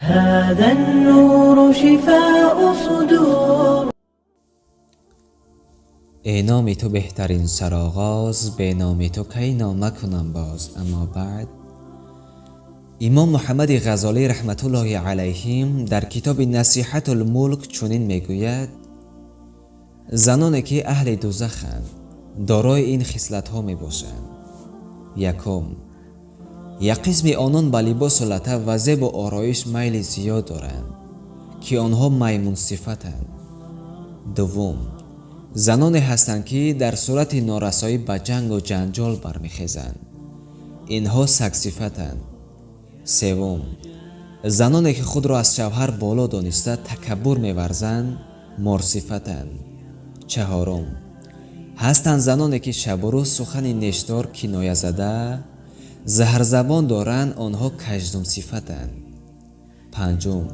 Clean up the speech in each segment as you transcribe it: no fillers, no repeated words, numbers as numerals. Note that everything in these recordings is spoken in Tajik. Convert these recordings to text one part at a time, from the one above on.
هذا النور شفاء صدور. Э номи ту беҳтарин сароғоз, бе номи ту кай нома кунам боз. Аммо баъд, имом Муҳаммади Ғазолӣ раҳматуллоҳи алайҳим дар китоби Насиҳатулмулк чунин мегӯяд: заноне ки аҳли дузаханд, дорои ин хислатҳо мебошанд. Якум, як қисми онон ба либосу лата ва зебу ороиш майли зиёд доранд, ки онҳо маймунсифатанд. Дуввум, заноне ҳастанд, ки дар сурати норасоӣ ба ҷангу ҷанҷол бармехезанд, инҳо сагсифатанд. Севум, заноне ки худро аз шавҳар боло дониста такаббур меварзанд, морсифатанд. Чаҳорум, ҳастанд заноне ки шабу рӯз сухани нештор, киноязада, заҳрзабон доранд, онҳо каждумсифатанд. Панҷум,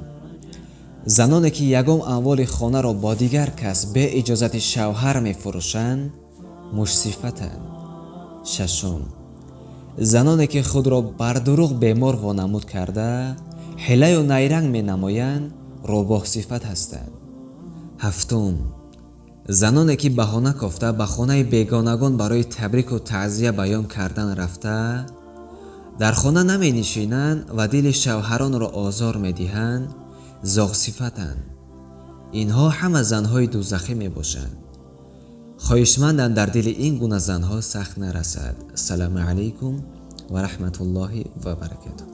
заноне ки ягон амволи хонаро бо дигар кас бе иҷозати шавҳар мефурӯшанд, мушсифатанд. Шашум, заноне ки худро бар дурӯғ бемор вонамуд карда, ҳилаю найранг менамоянд, рӯбоҳсифат ҳастанд. Ҳафтум, заноне ки баҳона кофта ба хонаи бегонагон барои табрику таъзия баён кардан рафта, дар хона наменишинанд ва дили шавҳаронро озор медиҳанд, зоғсифатанд. Инҳо ҳама занҳои дузахӣ мебошанд. Хоҳишмандам, дар дили ин гуна занҳо сахт нарасад. Ассалому алайкум ва раҳматуллоҳи ва баракатуҳ.